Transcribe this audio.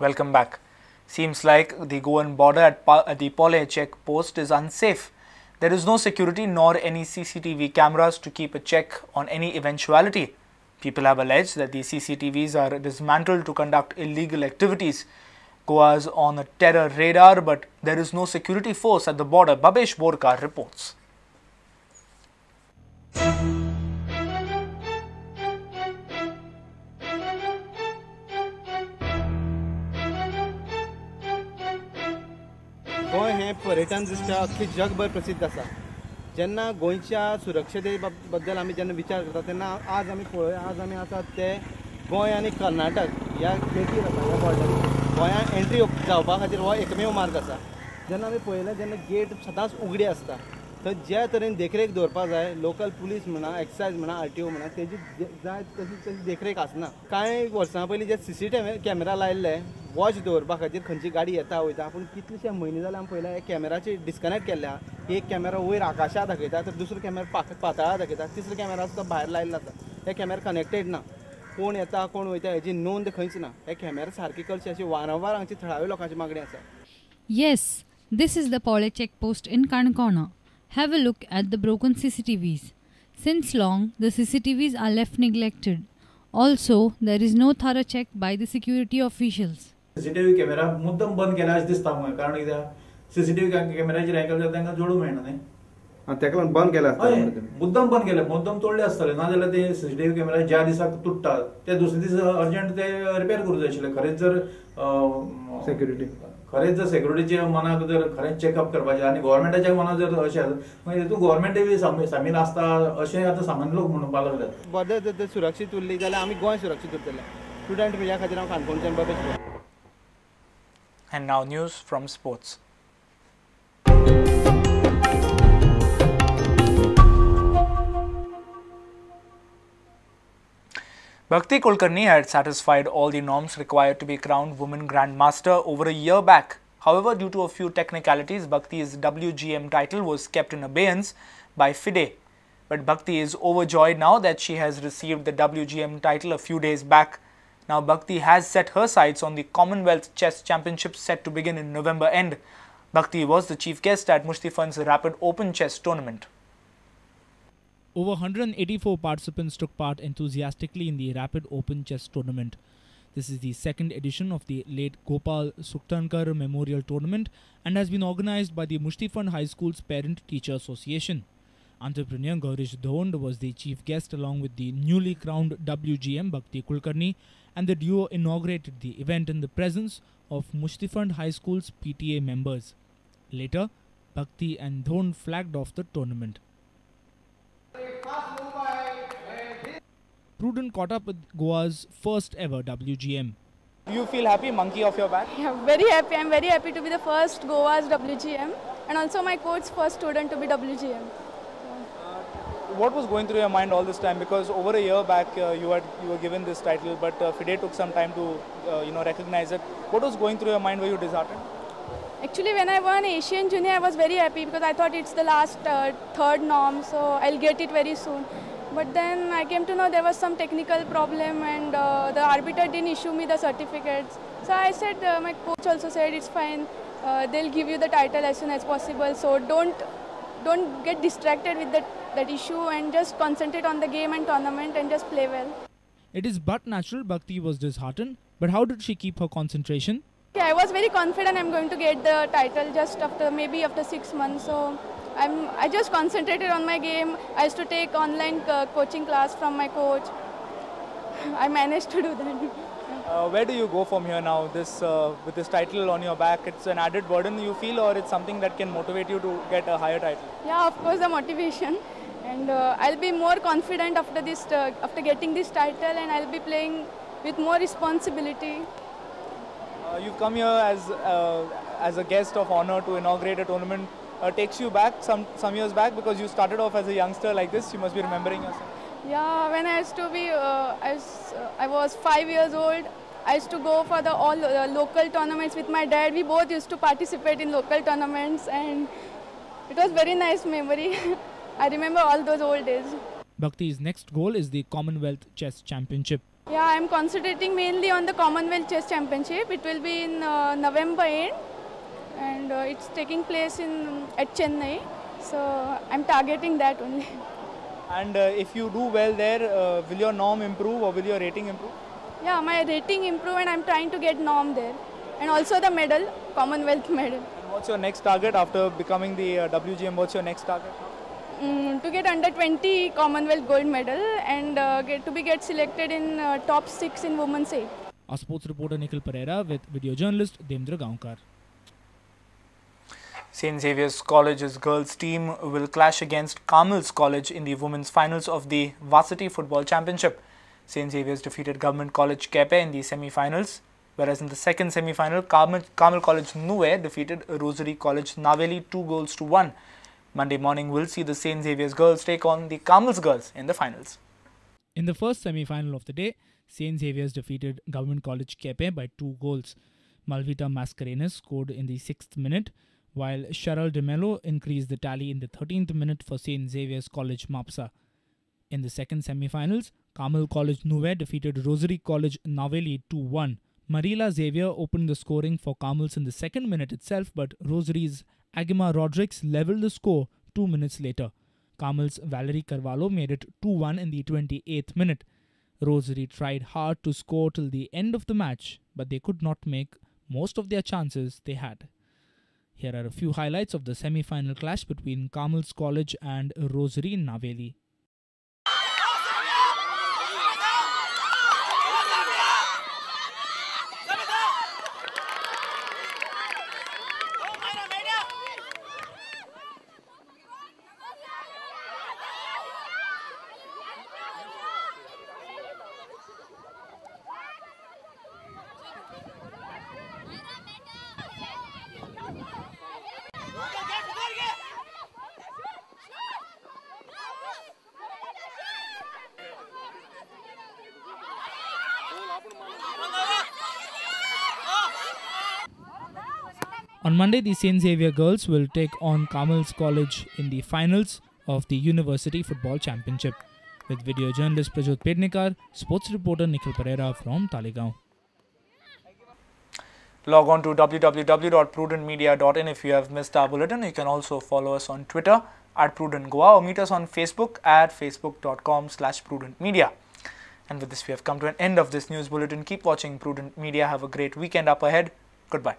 Welcome back. Seems like the Goan border at the Polem check post is unsafe. There is no security nor any CCTV cameras to keep a check on any eventuality. People have alleged that the CCTVs are dismantled to conduct illegal activities. Goa is on a terror radar, but there is no security force at the border. Bhabesh Borkar reports. Goa हें पर्यटन दृश्ट्या अख्खी जगभर प्रसिद्ध आसा. जेन्ना गोंयच्या सुरक्षते बद्दल आमी जेन्ना विचार करता तेन्ना आज आमी पळोवया, आज आमी आसात ते गोंय आनी कर्नाटक ह्या गेटीर आसा, ह्या बॉर्डरीर. गोंयांत एंट्री जावपा खातीर हो एकमेव मार्ग आसा. जेन्ना आमी पळयलें जेन्ना गेट सदांच उगडी आसता, थंय ज्या तरेन देखरेख दवरपा जाय, लोकल पुलीस म्हणा, एक्सायज म्हणा, आरटीओ म्हणा, तेजी जाय तशी तशी देखरेख आसना. कांय वर्सां पयलीं जे सीसीटीव्ही कॅमेरा लायल्ले वॉच दवरपा खातीर खंयची गाडी येता वयता, पूण कितलेशे म्हयने जाले आमी पळयला हे कॅमेराचे डिस्कनेक्ट केल्ले आहा. एक कॅमेरा वयर आकाशात दाखयता तर दुसरो कॅमेरा पाताळा दाखयता, तिसरो कॅमेरा आसा तो भायर लायल्लो आसा. हे कॅमेरा कनेक्टेड ना, कोण येता कोण वयता हेजी नोंद खंयच ना. हे कॅमेरा सारकी करचे अशी वारंवार हांगची थळाव्या लोकांची मागणी आसा. Yes, this is the Polem check post in Canacona. Have a look at the broken CCTVs. Since long, the CCTVs are left neglected. Also, there is no thorough check by the security officials. CCTV camera मुद्दम बंद केला अशें दिसता म्हाका, कारण कित्याक CCTV कॅमेराचेर हें केलें तांकां जोडूंक मेळना न्ही, ताका लागून बंद केला. हय, मुद्दम बंद केले, मुद्दम तोडले आसतले, नाजाल्यार ते सीसीटीव्ही कॅमेरा ज्या दिसाक तुट्टा ते दुसरे दीस अर्जंट ते रिपेर करूंक जाय आशिल्ले. खरेंच जर सेक्युरिटी, खरेंच जर सेक्युरिटीच्या मनाक जर खरेंच चॅकअप करपाचें आनी गव्हर्मेंटाच्या मनाक जर अशें आसा मागीर तितून गव्हर्मेंटय बी सामील आसता अशें आतां सामान्य लोक म्हणपाक लागल्यात. बॉर्डर जर सुरक्षीत उरली जाल्यार आमी गोंय सुरक्षीत उरतलें. स्टुडंट मिडिया खातीर हांव काणकोणच्यान बाबेश. And now news from sports. Bhakti Kulkarni had satisfied all the norms required to be crowned woman grandmaster over a year back. However, due to a few technicalities, Bhakti's WGM title was kept in abeyance by FIDE. But Bhakti is overjoyed now that she has received the WGM title a few days back. Now, Bhakti has set her sights on the Commonwealth Chess Championship set to begin in November end. Bhakti was the chief guest at Mushtifund's Rapid Open Chess Tournament. Over 184 participants took part enthusiastically in the Rapid Open Chess Tournament. This is the second edition of the late Gopal Suktankar Memorial Tournament and has been organized by the Mushtifund High School's Parent-Teacher Association. Entrepreneur Gaurish Dhond was the chief guest along with the newly crowned WGM Bhakti Kulkarni, and the duo inaugurated the event in the presence of Mushtifund High School's PTA members. Later, Bhakti and Dhond flagged off the tournament. Prudent caught up with Goa's first ever WGM. Do you feel happy, monkey off your back? Yeah, very happy. I'm very happy to be the first Goa's WGM and also my coach's first student to be WGM. What was going through your mind all this time? Because over a year back you were given this title, but FIDE took some time to recognize it. What was going through your mind? Were you disheartened? Actually, when I won Asian Junior, I was very happy because I thought it's the last third norm, so I'll get it very soon. But then I came to know there was some technical problem and the arbiter didn't issue me the certificates. So I said, my coach also said it's fine, they'll give you the title as soon as possible. So don't get distracted with that issue and just concentrate on the game and tournament and just play well. It is but natural Bhakti was disheartened, but how did she keep her concentration? Yeah, I was very confident I'm going to get the title just after maybe after 6 months. So I just concentrated on my game. I used to take online coaching class from my coach. I managed to do that. Where do you go from here now? This with this title on your back, it's an added burden you feel, or it's something that can motivate you to get a higher title? Yeah, of course, the motivation, and I'll be more confident after this, after getting this title, and I'll be playing with more responsibility. You've come here as a guest of honor to inaugurate a tournament. Takes you back some years back, because you started off as a youngster like this. You must be remembering yourself. Yeah, when I used to be, I was 5 years old. I used to go for the all local tournaments with my dad. We both used to participate in local tournaments, and it was very nice memory. I remember all those old days. Bhakti's next goal is the Commonwealth Chess Championship. Yeah, I am concentrating mainly on the Commonwealth Chess Championship. It will be in November end, and it's taking place at Chennai. So I'm targeting that only. And if you do well there, will your norm improve or will your rating improve? Yeah, my rating improve and I'm trying to get norm there. And also the medal, Commonwealth medal. And what's your next target after becoming the WGM? What's your next target? To get under 20 Commonwealth gold medal and get selected in top 6 in women's A. Our sports reporter Nikhil Pereira with video journalist Demendra Gaonkar. St. Xavier's College's girls team will clash against Carmel's College in the women's finals of the Varsity Football Championship. St. Xavier's defeated Government College Quepem in the semi-finals, whereas in the second semi-final, Carmel College Nuvem defeated Rosary College Naveli 2-1. Monday morning will see the St. Xavier's girls take on the Carmel's girls in the finals. In the first semi-final of the day, St. Xavier's defeated Government College Quepem by 2 goals. Malvita Mascarenas scored in the 6th minute, while Cheryl de Mello increased the tally in the 13th minute for St. Xavier's College Mapsa. In the second semi-finals, Carmel College Nuvem defeated Rosary College Naveli 2-1. Marila Xavier opened the scoring for Carmels in the second minute itself, but Rosary's Agima Rodriguez levelled the score 2 minutes later. Carmel's Valerie Carvalho made it 2-1 in the 28th minute. Rosary tried hard to score till the end of the match, but they could not make most of their chances they had. Here are a few highlights of the semi-final clash between Carmel's College and Rosary Naveli. On Monday, the St. Xavier girls will take on Carmel's College in the finals of the University Football Championship. With video journalist Prajot Pednekar, sports reporter Nikhil Pereira from Taleigao. Log on to www.prudentmedia.in if you have missed our bulletin. You can also follow us on Twitter at PrudentGoa or meet us on Facebook at facebook.com/prudentmedia. And with this, we have come to an end of this news bulletin. Keep watching Prudent Media. Have a great weekend up ahead. Goodbye.